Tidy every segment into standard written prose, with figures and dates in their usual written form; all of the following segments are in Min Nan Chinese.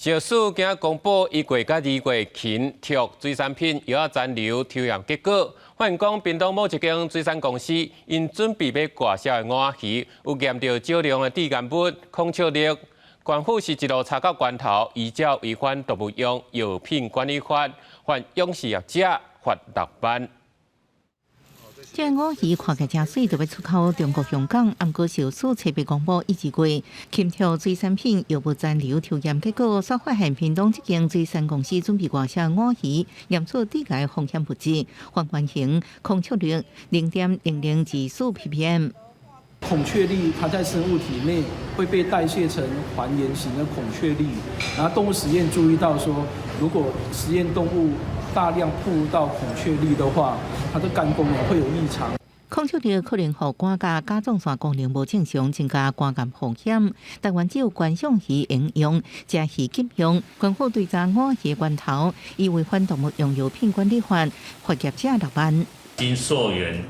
食藥署今仔公布1月佮2月禽畜水產品藥仔殘留抽驗結果，發現講屏東某一間水產公司𪜶準備欲掛銷的鰻魚，有驗著少量的致癌物孔雀綠。縣府是一路查到源頭，依照違反動物用藥品管理法，罰養殖業者罰6萬。這鰻魚看起來誠媠，就欲出口中國香港。毋過食藥署冊日公布1、2月禽畜水產品藥物殘留抽驗結果，煞發現屏東這間水產公司準備外銷鰻魚，驗出致癌風險物質還原型孔雀綠0.0024 ppm。孔雀綠，它在生物體內會被代謝成還原型的孔雀綠。然後動物實驗注意到說，如果實驗動物大量曝露到孔雀綠的話，它的肝功能會有異常。孔雀綠可能予肝佮甲狀腺功能無正常，增加肝癌風險。台灣只有觀賞魚會用，食魚禁用。縣府追查鰻魚源頭，依違反動物用藥品管理法，罰業者6萬。經溯源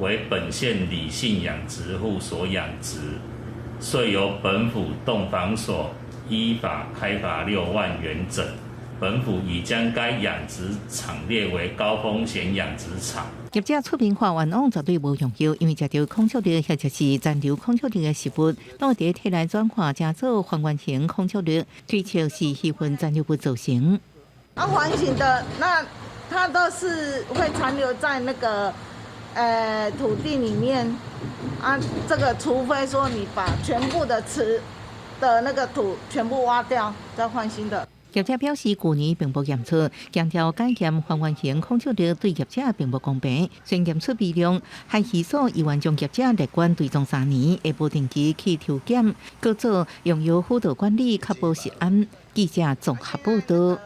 為本縣李姓養殖戶所養殖，遂由本府動防所依法開罰6萬元整。本府已將該養殖場列為高風險養殖場。業者出面喊冤枉絕對無用藥，因為食著孔雀綠或者是殘留孔雀綠的食物，攏會佇體內轉化成做還原型孔雀綠，推測是魚糞殘留物造成。啊，環形的那它都是會殘留在那個土地裡面啊，這個除非說你把全部的池的那個土全部挖掉，再換新的。業者表示，舊年並無驗出，強調檢驗還原型孔雀綠對業者並無公平。雖然驗出微量，海魚所依然將業者列管追蹤3年，會不定期去抽檢，閣做用藥輔導管理，確保食安。記者綜合報道。